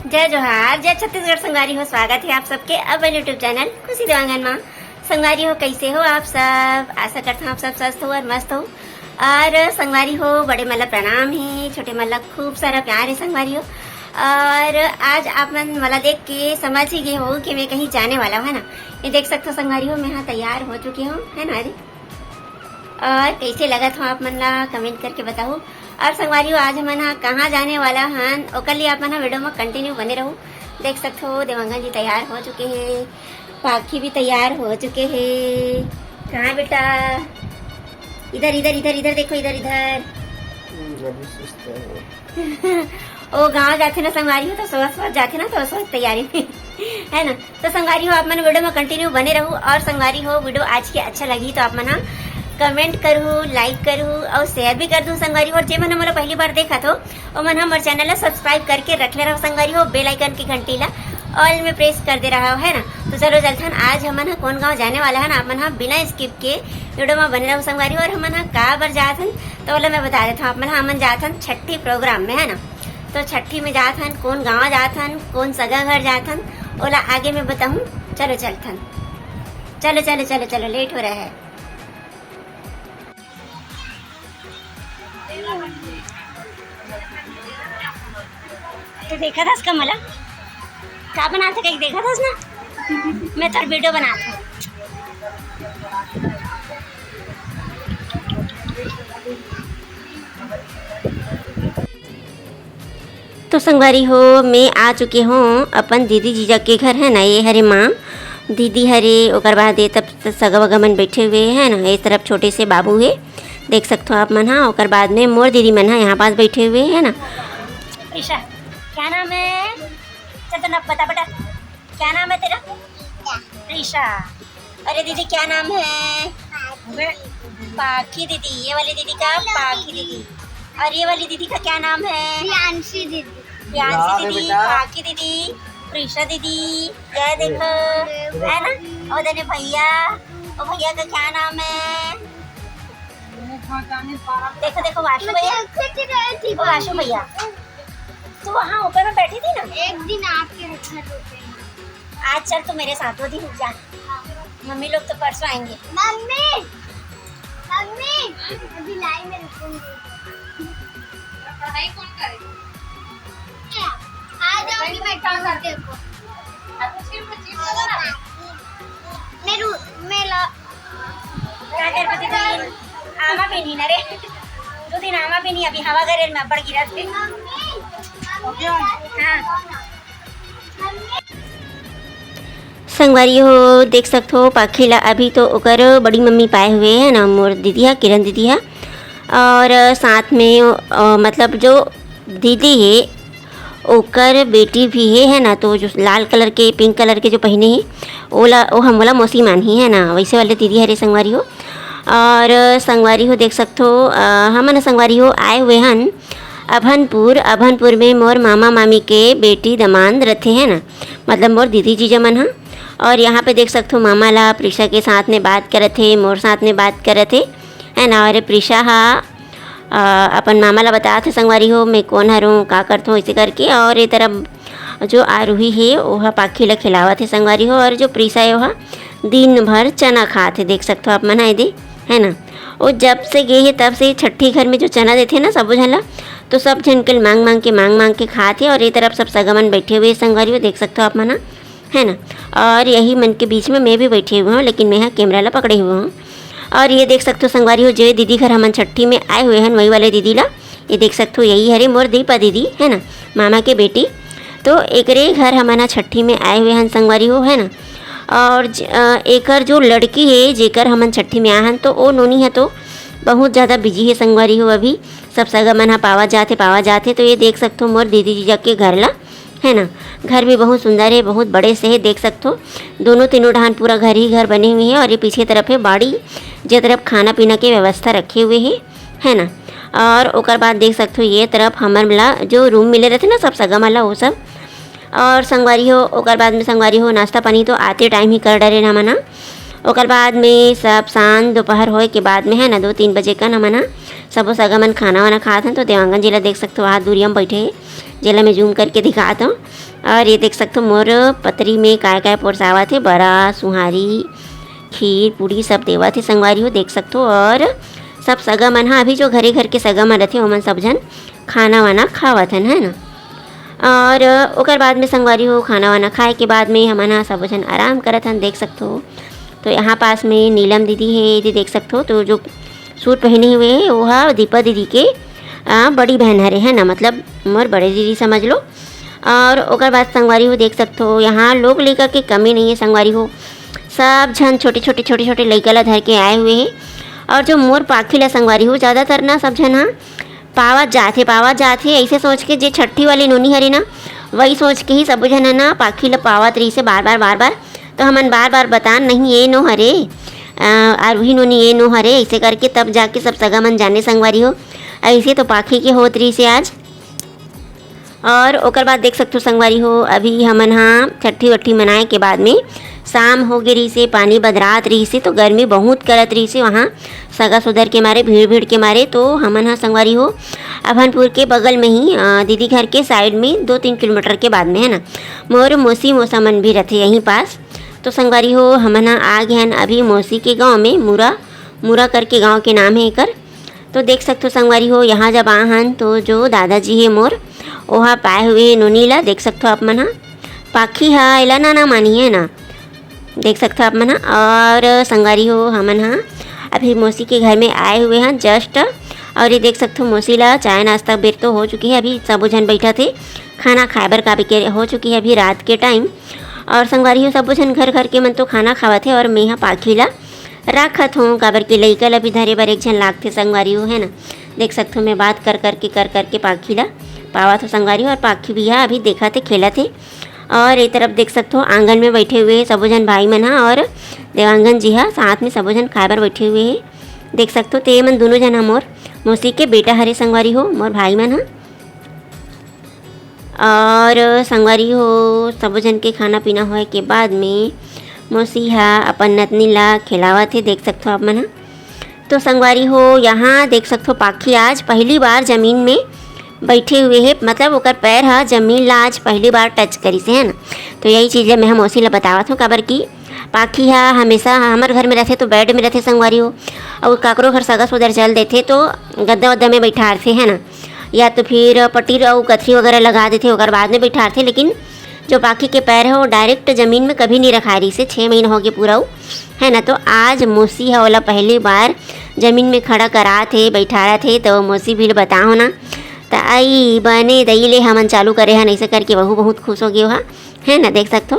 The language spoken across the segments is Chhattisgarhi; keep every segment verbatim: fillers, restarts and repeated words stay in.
जय जोहार, जय छत्तीसगढ़ संगवारी हो। स्वागत है आप सबके अपन YouTube चैनल खुशी देवांगन मा। संगवारी हो, कैसे हो आप सब? आशा करता हूँ आप सब स्वस्थ हो और मस्त हो। और संगवारी हो, बड़े मन ला प्रणाम है, छोटे मन ला खूब सारा प्यार है संगवारी हो। और आज आप मन मोला देख के समझ ही गए हो कि मैं कहीं जाने वाला हूँ, है ना। ये देख सकते हो संगवारी हो, मैं हाँ तैयार हो चुकी हूँ, है ना। अरे, और कैसे लगत हो आप मन ला, कमेंट करके बताओ। और संगवारी हो, आज हमन हा कहाँ जाने वाला हन, ओकर लिए आप मन हा वीडियो में कंटिन्यू बने रहू। देख सकते हो, देवांगन जी तैयार हो चुके हैं, पाखी भी तैयार हो चुके हैं। कहाँ बेटा? इधर, इधर, इधर, इधर देखो, इधर, इधर। हम्म, अभी सुस्त है वो। ओ गाँव जाथे ना संगवारी हो, तो सोच सोच जाथे ना, तो सोच तैयारी में, है ना। तो संगवारी हो, आप मन वीडियो में कंटिन्यू बने रहू। और संगवारी हो, वीडियो आज के अच्छा लगी तो आप मन हा कमेंट करू, लाइक करू और शेयर भी कर दू संगवारी हो। और जे मन हा मोला पहली बार देखत हो, ओ मन हमर चैनल ला सब्सक्राइब करके रख ले रहो संगवारी हो, बेल आइकन की घंटी ला ऑल में प्रेस कर दे रहा हो, है ना। तो चलो चलथन, आज हमन हा कौन गाँव जाने वाला है ना, आप मन हा बिना स्किप के वीडियो में बने रहो संगवारी हो। और हमन हा का बर जात हन, तो ओला मैं बता देता हूँ आप मन हा, हमन जात हन छठी प्रोग्राम में, है ना। तो छठी में जात हन, कौन गाँव जात हन, कौन सगा घर जात हन, ओला आगे में बताहूँ। चलो चलथन, चलो चलो चलो चलो, लेट हो रहा है। तो देखा था उसका मला का बना था, कहीं देखा था उसने? मैं तो वीडियो बना था। तो संगवारी हो, मैं आ चुके हूँ अपन दीदी जीजा के घर, है ना। ये हरे माँ, दीदी हरे, ओकर बाद ये तब सगा वगा मन बैठे हुए हैं ना। ये तरफ छोटे से बाबू है, देख सकते हो आप मन हा। ओकर बाद में मोर दीदी मन हा यहाँ पास बैठे हुए हैं ना। ईशा, क्या नाम है? चल तो ना बता बेटा, क्या नाम है तेरा? प्रीशा। अरे दीदी, क्या नाम है? पाखी दीदी। ये वाली दीदी का पाखी दीदी। और ये वाली दीदी का क्या नाम है? प्रियांशी दीदी। प्रियांशी दीदी, पाखी दीदी, प्रीशा दीदी। ये देखो, है ना। और देने भैया, ओ भैया का क्या नाम है? देखो देखो, वाशु भैया, ओ वाशु भैया, तू वहाँ ऊपर में बैठी थी ना। एक दिन आपके घर रुकेंगे। आज चल तू मेरे साथ, दो दिन रुक जा। मम्मी लोग तो परसों आएंगे। मम्मी, मम्मी, अभी लाई में रुकूंगी। पढ़ाई कौन करेगा? आ जाऊंगी मैं ट्यूसडे को। मैं रू-, मैं ला- का करबे दीदी? आमा भी नहीं ना रे। दो दिन आमा भी नहीं, अभी हवा गरेर में अब्बड़ गिरा थे। हाँ। संगवारी हो, देख सकत हो पाखी ला। अभी तो ओकर बड़ी मम्मी पाए हुए है ना, मोर दीदी हा, किरण दीदी हा। और साथ में, अ, मतलब जो दीदी है, ओकर बेटी भी है, है ना। तो जो लाल कलर के, पिंक कलर के जो पहने है, ओला, ओ हमला मौसी मानही, है ना, वैसे वाले दीदी हरे संगवारी हो। और संगवारी हो, देख सकत हो, अ, हमन संगवारी हो आए हुए हन अभनपुर। अभनपुर में मोर मामा मामी के बेटी दमांद रथे, है ना, मतलब मोर दीदी जीजा मन हा। और यहाँ पे देख सकत हो, मामा ला प्रीशा के साथ में बात करत हे, मोर साथ में बात करत हे, है ना। और प्रीशा हा, अ, अपन मामा ला बतात हे, संगवारी हो, मैं कौन हरऊँ, का करत हूँ, ऐसे करके। और ये तरफ जो आरूही हे, ओहा पाखी ला खिलावत हे, संगवारी हो। और जो प्रीशा हे, ओहा दिन भर चना खात हे, देख सकत हो आप मन हा, एदे, है ना। वो जब से गे हे, तब से छट्ठी घर में जो चना देथे ना सबो झन ला, तो सब झन के मांग मांग के, मांग मांग के खात हे। और ये तरफ सब सगा मन बैठे हुए हे, संगवारी हो, देख सकत हो आप मन हा, है ना। और यही मन के बीच में मैं भी बैठे हुए हूँ, लेकिन मैं हा कैमरा ला पकड़े हुए हूँ। और ये देख सकत हो संगवारी हो, जो दीदी घर हमन छट्ठी में आए हुए हन, वही वाले दीदी ला, ये देख सकत हो, यही हरे मोर दीपा दीदी, है ना, मामा के बेटी। तो एकरे घर हमन हा छट्ठी में आए हुए हन संगवारी हो, है ना। और ज-, अ, एकर जो लड़की हे, जेकर हमन छट्ठी में आए हन, तो ओ नोनी हा तो बहुत ज़्यादा बिजी हे संगवारी हो। अभी सब सगा मन हा पावा जाथे, पावा जाथे। तो ये देख सकत हो मोर दीदी जीजा के घर ला, है ना। घर भी बहुत सुंदर हे, बहुत बड़े से हे, देख सकत हो। दोनों तीनों डहान पूरा घर ही घर बने हुए हे। और ये पीछे तरफ हे बाड़ी, जे तरफ खाना पीना के व्यवस्था रखे हुए हे, है ना। और ओकर बाद देख सकत हो, ये तरफ हमन ला जो रूम मिले रथे ना सब सगा मन ला, वो सब। और संगवारी हो, ओकर बाद में संगवारी हो, नाश्ता पानी तो आते टाइम ही कर डरे ना हमन हा। ओकर बाद में सब शाम दोपहर होए के बाद में, है ना, दो तीन बजे कन हमन हा सबो सगा मन खाना वाना खात हन। तो देवांगन जी ला देख सकत हो, वहाँ दूरिया में बैठे हे, जेला मैं जूम करके दिखात हूँ। और ये देख सकथो मोर पतरी में काय काय पोरसावत हे, बरा, सुहारी, खीर, पूड़ी सब देवत हे संगवारी हो, देख सकथो। और सब सगा मन हा, अभी जो घरे घर के सगा मन रथे, ओमन सब झन खाना वाना खावत हन, है ना। और ओकर बाद में संगवारी हो, खाना वाना खाए के बाद में हमन हा सब झन आराम करत हन, देख सकथो। तो यहाँ पास में नीलम दीदी हे, ये देख सकथो, तो जो सूट पहने हुए हे, वो हा दीपा दीदी के, आ, बड़ी बहन हरे, है ना, मतलब मोर बड़े दीदी समझ लो। और ओकर बाद संगवारी हो, देख सकथो, यहाँ लोग लइका के कमी नहीं है संगवारी हो, सब झन छोटे छोटे, छोटे छोटे लइका ला धर के आए हुए हे। और जो मोर पाखी ला संगवारी हो, ज़्यादातर ना सब झन हा पावत जाथे, पावत जाथे, ऐसे सोच के, जे छट्ठी वाली नोनी हरे ना, वही सोच के ही सबो झन ह ना पाखी ल पावत रहिसे बार बार, बार बार। तो हमन बार बार बतान, नहीं ये नो हरे, अ, आरोही नोनी ये नो हरे, ऐसे करके तब जाके सब सगा मन जाने संगवारी हो। ऐसे तो पाखी के होत रहिसे आज। और ओकर बाद देख सकथो संगवारी हो, अभी हमन हा छट्ठी वट्ठी मनाए के बाद में शाम हो गे रहिसे, पानी बदरात रहिसे, तो गर्मी बहुत करत रहिसे वहाँ, सगा सोदर के मारे, भीड़ भीड़ के मारे। तो हमन हा संगवारी हो, अभनपुर के बगल में ही, अ, दीदी घर के साइड में दो तीन किलोमीटर के बाद में, है ना, मोर मौसी मौसा मन भी रथे यहीं पास। तो संगवारी हो, हमन हा आ गए हन अभी मौसी के गांव में, मुरा, मुरा करके गांव के नाम है एकर। तो देख सकथो संगवारी हो, यहाँ जब आ हन तो जो दादाजी हे मोर, ओहा पाए हुए हे नोनी ला, देख सकथो आप मन हा। पाखी हा एला ना ना मानी है ना, देख सकथो आप मन हा। और संगवारी हो, हमन हा अभी मौसी के घर में आए हुए हैं जस्ट। और ये देख सकथो मौसी ला चाय नाश्ता बेर तो हो चुकी है, अभी सबो झन बैठा थे खाना खाए बर, काबर के हो चुकी है अभी रात के टाइम। और संगवारी हो, सबो झन घर घर के मन तो खाना खावत हे और मेहा पाखी ला राखत हों, काबर के लइका ला भी धरे बर एक झन लागथे संगवारी हो, है ना। देख सकथो, मैं बात कर कर के, कर कर के पाखी ला पावत हों संगवारी हो। और पाखी भी हा अभी देखत हे, खेलत हे। और ये तरफ देख सकथो, आंगन में बैठे हुए हे सबो झन भाई मन हा और देवांगन जी हा, साथ में सबो झन खाए बर बैठे हुए हे। देख सकथो, ते मन दोनों झन हा मोर मौसी के बेटा हरे संगवारी हो, मोर भाई मन हा। और संगवारी हो, सबो झन के खाना पीना होए के बाद में मौसी हा अपन नतनी ला खिलावत हे, देख सकथो आप मन हा। तो संगवारी हो, यहाँ देख सकथो, पाखी आज पहली बार जमीन में बैठे हुए हे, मतलब ओकर पैर हा जमीन ला आज पहली बार टच करिस हे, है ना। तो यही चीज़ ला मैं हा मौसी ला बतावत हों, काबर कि पाखी हा हमेशा हमर घर में रथे तो बेड में रथे संगवारी हो, और काकरो घर सगा सोदर चल देथे तो गद्दा वद्दा में बैठारथे, है ना, या तो फिर पटीर अउ कथरी वगैरह लगा देथे, ओकर बाद में बैठारथे। लेकिन जो पाखी के पैर है, वो डायरेक्ट जमीन में कभी नहीं रखाए रहिसे, छः महीना हो गए पूरा, है ना। तो आज मौसी हा ओला पहली बार जमीन में खड़ा करात हे, बैठारत हे। तो मौसी भी ल बताओ ना, त आई बने दई ले हमन चालू करे हन, ऐसे करके वहू बहुत खुश हो गयो हा, है ना, देख सकथो।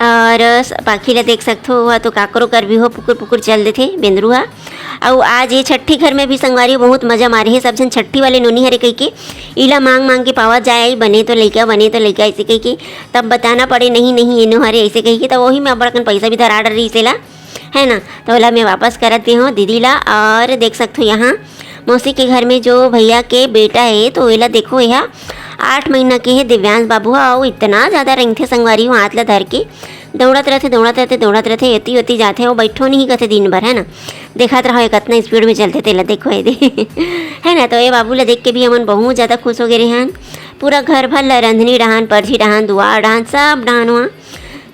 और स-, पाखी ला देख सकथो, ओहा तो काकरो कर भी हो पुकुर पुकुर चल देथे बेंदरू हा। अउ आज ये छट्ठी घर में भी संगवारी बहुत मजा मारे हे, सब झन छट्ठी वाले नोनी हरे कहिके इला मांग मांग के पावत जाए, "आई बने तो लइका, बने तो लइका," ऐसे कहिके। तब बताना पड़े, "नहीं, नहीं, ये नो हरे," ऐसे कहिके। तब वही में अब्बड़ अकन पैसा भी धरा डर रहिसे ला, है ना, तो ओला मैं वापस करत दे हूँ दीदी ला। और देख सकथो यहाँ मौसी के घर में जो भैया के बेटा है, तो एला देखो, यह आठ महीना के है दिव्यांश बाबू हा, अउ इतना ज़्यादा रेंगथे संगवारी हो, हाथ ला धर के दौड़त रहथे, दौड़त रहथे, दौड़त रहथे, एती ओती जाथे, वो बैठो नहीं कहथे दिन भर, है ना, देखत रहो ये कतना स्पीड में चलथे तेला, देखो ये दे। है ना, तो ये बाबू ला देख के भी हमन बहुत ज़्यादा खुश हो गए रहे हन। पूरा घर भर ला, रंधनी डहान, परछी डहान, दुआर डहान, सब डहान वहाँ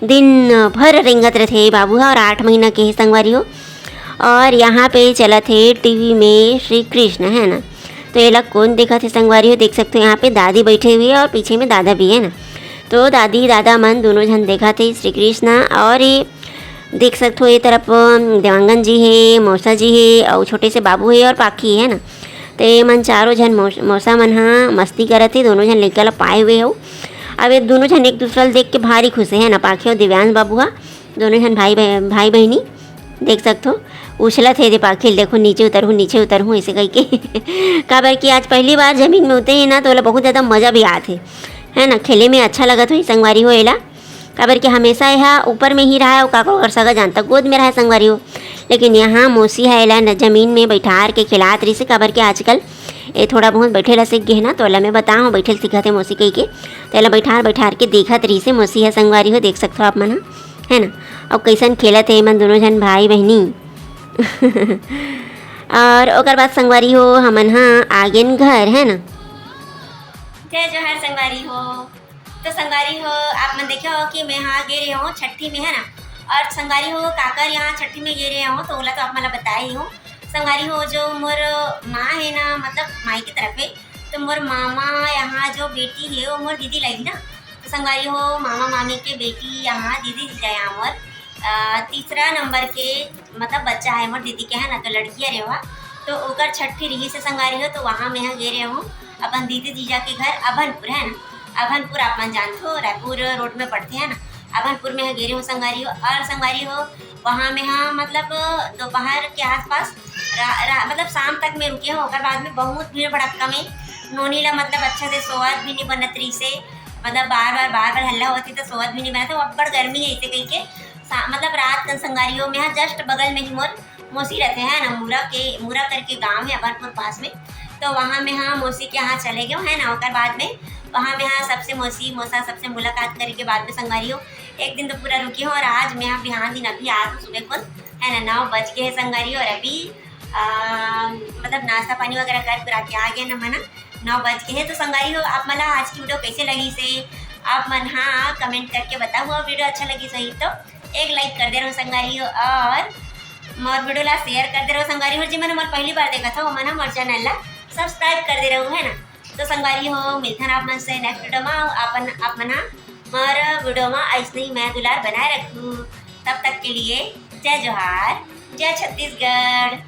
दिन भर रेंगत रहथे ये बाबू हा, और आठ महीना के हे संगवारी हो। और यहाँ पे चलत हे टीवी में श्री कृष्ण, है ना, तो एला कौन देखत हे संगवारी हो, देख सकते हो यहाँ पे दादी बैठे हुए हे और पीछे में दादा भी है ना। तो दादी दादा मन दोनों झन देखत हे श्री कृष्ण। और ये देख सकते हो ये तरफ, अम, देवांगन जी हे, मौसा जी हे और छोटे से बाबू हे और पाखी है ना। तो ये मन चारों झन मौस-, मौसा मन हा मस्ती करत हे, दोनों झन लइका ला पाए हुए हो। अब ये दोनों झन एक दूसरा ला देख के भारी खुश हे ना, पाखी और दिव्यांश बाबू हा, दोनों झन भाई बह-, भाई बहिनी। देख सकथो, उछलत हे दे पाखी ल, देखो नीचे उतरहूँ, नीचे उतरहूँ, ऐसे कहिके। काबर कि आज पहली बार जमीन में उतरे हे ना, तो ओला बहुत ज़्यादा मज़ा भी आत हे, है ना, खेले में अच्छा लगत होही संगवारी हो एला। काबर कि हमेशा एहा ऊपर में ही रहा, अउ काकरो कर सगा जानता गोद में रहा संगवारी हो। लेकिन यहाँ मौसी हा एला न जमीन में बैठार के खिलात रहिसे, काबर कि आजकल ए थोड़ा बहुत बैठे ला सीख गे हे ना, तो ओला मैं बताऊँ, बैठे ला सीखत हे मौसी कहिके, तो एला बैठार बैठार के देखत रहिसे मौसी हा संगवारी हो, देख सकथो आप मन हा। है ना। अउ कइसन खेलत हे एमन दोनों झन भाई बहिनी। और ओकर बाद संगवारी हो, हमन हा आगेन घर, है ना। जय जोहार संगवारी हो। तो संगवारी हो, आप मन देखे हो कि मैं हा गे रहे हूँ छट्ठी में, है ना। और संगवारी हो, काकर यहाँ छट्ठी में गे रहे हूँ, तो ओला तो आप मन ला बताए ही हूँ। संगवारी हो, जो मोर माँ है ना, मतलब माई की तरफ है, तो मोर मामा यहाँ जो बेटी है, वो मोर दीदी लगी ना। तो संगवारी हो, मामा मामी के बेटी यहाँ दीदी जीजा यहाँ मोर, अ, तीसरा नंबर के, मतलब बच्चा है मोर दीदी के, है ना, तो लड़की है रे वह। तो ओकर छट्ठी रही से संगवारी हो, तो वहाँ मैं गे रहे हूँ अपन दीदी जीजा के घर अभनपुर, है ना। अभनपुर आप मन जानथो, रायपुर रोड में पड़ते, है ना। अभनपुर में गे रहे हूँ संगवारी हो। और संगवारी हो, वहाँ में हाँ, मतलब दोपहर के आसपास रा, रा, मतलब शाम तक में रुके हूँ। ओकर बाद में बहुत भीड़ भड़क्का में नोनी ला, मतलब अच्छा से सोवत भी नहीं बनत रही से, मतलब बार बार बार बार हल्ला होती तो सोवत भी नहीं बनत। वो अब्बड़ गर्मी है इसे कह के सा-, मतलब रात कन संगवारी हो, मैं हाँ just बगल में ही मोर मौसी रहते हैं ना, मुरा के, मुरा करके गांव है अभनपुर पास में। तो वहाँ में हाँ मौसी के यहाँ चले गए, है ना। ओकर बाद में वहाँ में हाँ सबसे मौसी मौसा सबसे मुलाकात करे के बाद में संगवारी हो, एक दिन तो पूरा रुकी हूँ। और आज मैं हाँ बिहान दिन अभी आज सुबह को, है ना, नौ बज गए है संगवारी हो। और अभी आ, मतलब नाश्ता पानी वगैरह कर करा के आ गए ना मना, नौ बज गए है। तो संगवारी हो, आप मन ला आज की वीडियो कैसे लगी से आप मन हाँ कमेंट करके बताओ। और वीडियो अच्छा लगी सही तो एक लाइक कर दे रहो संगवारी हो, और मोर वीडियो ला शेयर कर दे रहो संगवारी हो। जी मन मोर पहली बार देखा था, वो मन मोर चैनल ला सब्सक्राइब कर दे रहो, है ना। तो संगवारी हो, मिलथन आप मन से नेक्स्ट वीडियो में। अपन आप मन हाँ मोर वीडियो में ऐसे ही मया दुलार बनाए रखू। तब तक के लिए जय जोहार, जय छत्तीसगढ़।